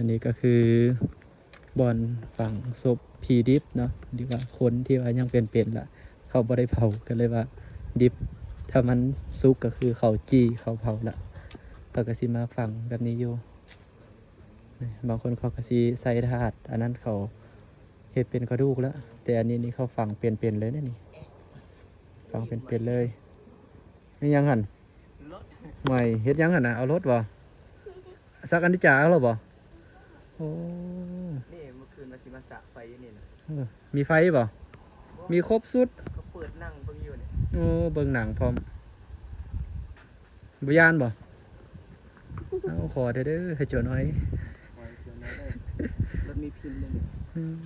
ອັນນີ້ກໍຄືບ່ອນຝັງສົບຜີດິບເນາະ ຫຼືວ່າຄົນທີ່ວ່າຍັງເປັນໆ ລະເຂົາບໍ່ໄດ້ເຜົາ ກໍເລີຍວ່າດິບ. ຖ້າມັນສຸກກໍຄືເຂົາຈີ່ ເຂົາເຜົາລະ ເຂົາກໍຊິມາຝັງແບບນີ້ຢູ່. ນີ້ ບາງຄົນເຂົາກໍຊິໃສ່ຖາດ ອັນນັ້ນເຂົາເຮັດເປັນກະດູກລະ ແຕ່ອັນນີ້ນີ້ເຂົາຝັງເປັນໆ ເລີຍເດ້ນີ້ ຝັງເປັນໆ ເລີຍ. ແມ່ນຫຍັງຫັ້ນ? ໂອ້ຍ ເຮັດຫຍັງຫັ້ນນະ? ເອົາລົດບໍ່? ຊັກອັນນີ້ຈາເອົາແລ້ວບໍ່? ໂອ້ ນີ້ເມື່ອຄືນວ່າຊິມາສາກໄຟຢູ່ນີ້ນະ. ເອີ ມີໄຟບໍ່? ມີຄົບສຸດ. ກໍເປີດໜັງເບິ່ງຢູ່ນີ້. ໂອ້ ເບິ່ງໜັງພ້ອມ. ບໍ່ຢ້ານບໍ່? ເອົາ ຂໍແດ່ເດີ ໃຫ້ເຈົ້ານ້ອຍ. ຂໍໃຫ້ເຈົ້ານ້ອຍເດີ. ລົດມີພິນເລີຍ. ອືມ.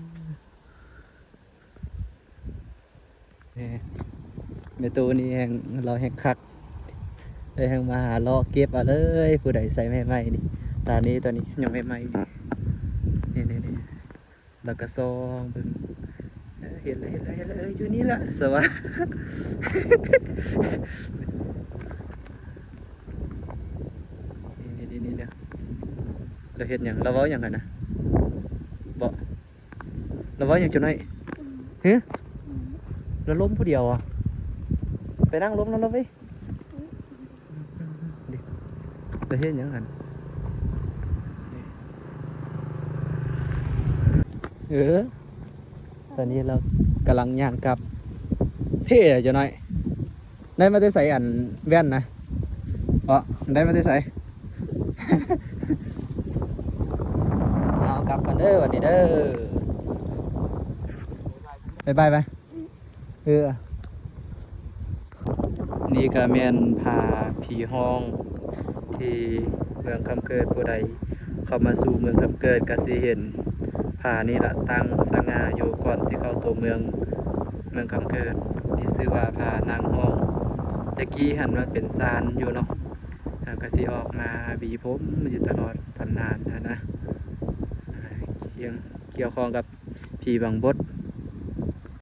ແມ່ຕູ້ນີ້ແຮ່ງ ລາວແຮ່ງຄັກ ໄດ້ແຮ່ງມາຫາເລາະເກັບເອົາເລີຍ. ຜູ້ໃດໃສ່ໃໝ່ໆ ນີ້ ຕານີ້ ຕອນນີ້ຍັງໃໝ່ໆ ນີ້ ນີ້ໆ ແລ້ວກໍສ່ອງເບິ່ງ. ເອີ ເຫັນແລ້ວ ເຫັນແລ້ວ ເຫັນແລ້ວ ເອີ ຢູ່ນີ້ລະ ສະຫວ່າງ. ນີ້ໆໆ ລາວເຮັດຫຍັງ? ລາວເວົ້າຫຍັງຫັ້ນນະ? ບໍ່ ລາວເວົ້າຫຍັງເຈົ້ານ້ອຍ? ອືມ ຮະ? ອືມ ລາວລົມຜູ້ດຽວຫວາ? ໄປນັ່ງລົມນຳລາວເວີຍ. ອືມ ລາວເຮັດຫຍັງຫັ້ນ? ເອີ ຕອນນີ້ລາວກຳລັງຍ່າງກັບ. ເທ່ເຈົ້ານ້ອຍ. ໄດ້ມາແຕ່ໃສ ອັນແວ່ນນະ? ເພາະໄດ້ມາແຕ່ໃສ? ເອົາ ກັບກັນເດີ ບັດນີ້ເດີ. ບາຍບາຍໄປ. ເອີ ນີ້ກໍແມ່ນຜາຜີຫ້ອງ ທີ່ເມືອງຄຳເກີດ. ຜູ້ໃດເຂົ້າມາສູ່ເມືອງຄຳເກີດກໍຊິເຫັນຜານີ້ລະ ຕັ້ງສະຫງ່າຢູ່ກ່ອນຊິເຂົ້າຕົວເມືອງ ເມືອງຄຳເກີດ. ນີ້ຊື່ວ່າຜານາງຫ້ອງ. ແຕ່ກີ້ຫັ້ນມັນເປັນຊານຢູ່ເນາະ ແລ້ວກໍຊິອອກມາຫວີຜົມຢູ່ຕະຫຼອດຕຳນານຫັ້ນນະ. ກ່ຽວ ກ່ຽວຂ້ອງກັບ ຜີບັງບົດ